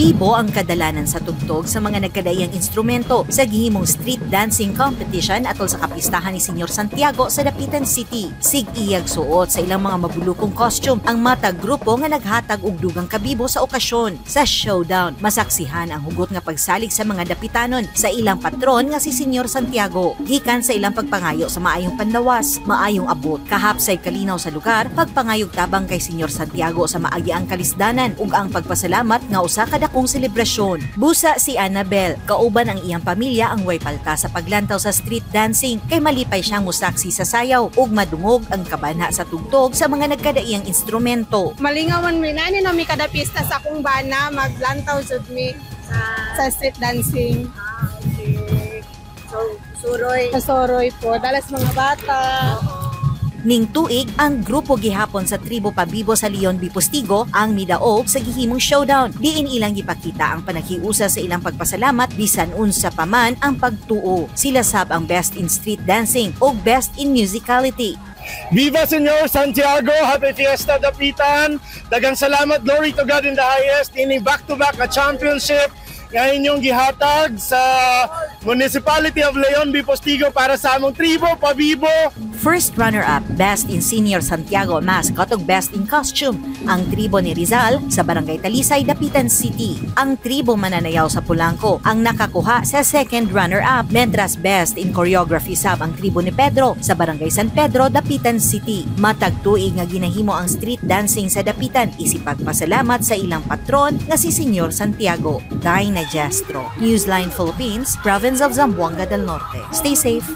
Bibo ang kadalanan sa tugtog sa mga nagkadaiyang instrumento sa gihimong street dancing competition atol sa kapistahan ni Senyor Santiago sa Dapitan City. Sig-iyag suot sa ilang mga mabulukong costume ang matag grupo nga naghatag og dugang kabibo sa okasyon. Sa showdown, masaksihan ang hugot nga pagsalig sa mga Dapitanon sa ilang patron nga si Senyor Santiago. Gikan sa ilang pagpangayo sa maayong panlawas, maayong abot, kahapsay kalinaw sa lugar, pagpangayog tabang kay Senyor Santiago sa maagiang kalisdanan ug ang pagpasalamat nga usa ka dakong selebrasyon. Busa si Annabel, kauban ang iyang pamilya ang way palta sa paglantaw sa street dancing kay malipay siyang musaksi sa sayaw ug madungog ang kabana sa tugtog sa mga nagkadaiyang instrumento. Malingaw man mi nani na mi kada pista sa akong bana, maglantaw jud mi sa street dancing. Ah, okay. So, suroy. Sa Soroy po, dalas mga bata. Ning tuig, ang grupo gihapon sa Tribo Pabibo sa Leon B. Postigo ang midaog sa gihimong showdown. Diin ilang gipakita ang panakiusa sa ilang pagpasalamat bisan unsa pa man ang pagtuo. Sila sab ang best in street dancing o best in musicality. Viva Senyor Santiago! Happy Fiesta, Dapitan! Daghang salamat, glory to God in the highest. Ini back-to-back na championship nga inyong gihatag sa Municipality of Leon B. Postigo para sa among Tribo Pabibo. First runner-up, Best in Senior Santiago Mascot ug Best in Costume, ang tribo ni Rizal sa Barangay Talisay, Dapitan City. Ang tribo Mananayaw sa Polanco ang nakakuha sa second runner-up, mentras Best in Choreography sab ang tribo ni Pedro sa Barangay San Pedro, Dapitan City. Matag tuig nga ginahimo ang street dancing sa Dapitan isip pagpasalamat sa ilang patron nga si Senyor Santiago. Dinah Gestro, Newsline Philippines, Province of Zamboanga del Norte. Stay safe.